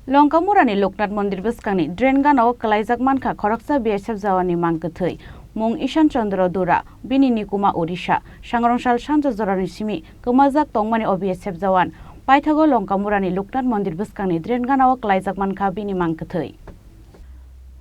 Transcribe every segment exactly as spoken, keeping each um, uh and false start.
Longkamurani Loknath Mondir bwskangni drain gana-o kwlaijak mankha khoroksa B S F jawanni mang kwthwi, mung Ishan Chandra Dora, bini nikuma Odisha, sangrongsal sanja jorani simi kwmajak tongmani o B S F jawan. Paithago Longkamurani Loknath Mondir bwskangni drain gana-o kwlaijak mankha bini mang kwthwi.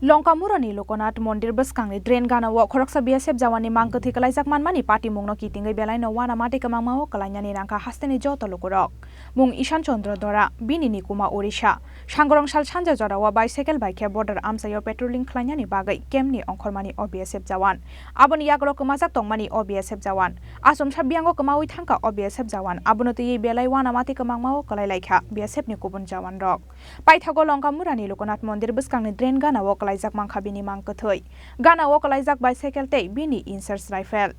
Longkamurani Loknath Mondir bwskangni drain gana-o khoroksa B S F jawanni mang kwthwi kwlaijak manmani patimungno kitingwi belaino uanamati kwmangma-o kwlainani nangkha hasteni joto lukurok. Mung Ishan Chandra Dora, bini nikuma Odisha. Sangrongsal sanja jorao bicycle bai khe border amchaio patrolling khlainani bagwi campni ongkhormani o B S F jawan. Aboni yagulo kwmajak tongmani o B S F jawan. Achomsa biyango kwmaui thangkha o B S F jawan. Abono twiwi belai uanamati kwmangma-o kwlai laikha B S F ni kubun jawanrok. Paithago Longkamurani Loknath Mondir bwskangni drain gana-o kwlaijak mankha bini mang kwthwi. Gana-o kwlaijak bicycle tei bini inserts rifle.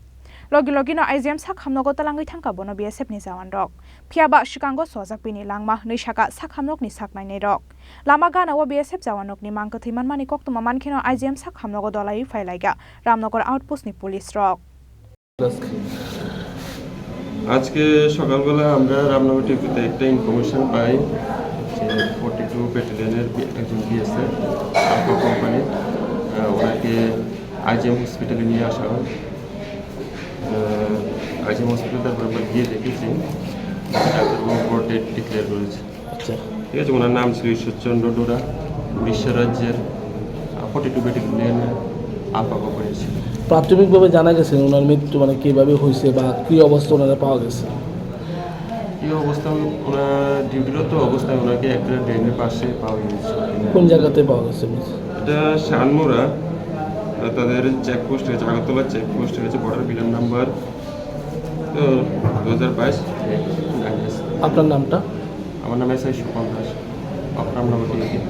Logi logino I G M sak hamnogo twlangwi thangkha bono B S F ni jawanrok. Phiyaba swkango chojak bini langma hwnwi sakha sak hamnokni sak nainairok. Lama gana-o B S F jawanrokni mang kwthwi manmani koktwma mankheno I G M sak hamnogo dolaiwi phailaikha Ramnagar outpost ni police rok. আজকে সকালবেলা আমরা রামনগর টিভিতে একটা ইনফরমেশন পাই যে forty two ব্যাটালিয়নের বি-, একজন BSF alpha company, আহ, ওনাকে আইজিএম হসপিটালে নিয়ে আসা হয়। আইজিএম হসপিটাল, তারপর আমরা গিয়ে দেখেছি ডাক্তারবাবু ডেড ডিক্লেয়ার করেছে। আচ্ছা। ঠিক আছে, ওনার নাম ছিল ঈশ্বরচন্দ্র ডোরা, উড়িষ্যা রাজ্যের ফর্টি টু ব্যাটালিয়নের আলফা কোম্পানির ছিল। প্রাথমিকভাবে জানা গেছে ওনার মৃত্যু মানে কিভাবে হয়েছে বা কি অবস্থা ওনারা পাওয়া গেছে? কি অবস্থা? ওনার ডিউটিরত অবস্থায় ওনাকে একটা ড্রেনের পাশে পাওয়া গেছে। কোন জায়গাতে পাওয়া গেছে? এটা শানমোরা, আহ, তাদের চেকপোস্ট হয়েছে, আগরতলা চেকপোস্ট হয়েছে, বর্ডার পিলার নাম্বার, আহ, দু হাজার বাইশ। আপনার নামটা? আমার নাম SI Swapan Das, of Ramnagar duty.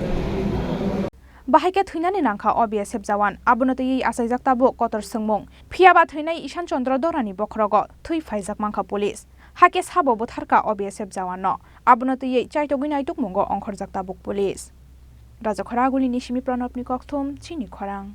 Bahai khe thwinani nangkha o B S F jawan, abono twiwi achaijak tabuk kotor swngmung. Phiyaba thwinai Ishan Chandra Dorani bokhorogo thwi phaijak mankha police. Hakhe sabo butharkha o B S F jawanno. Abono twiwi chaitogwi naitukmungo ongkhorjak tabuk police. Rajakhora Agulini simi Pranobni kokthum, chini khorang.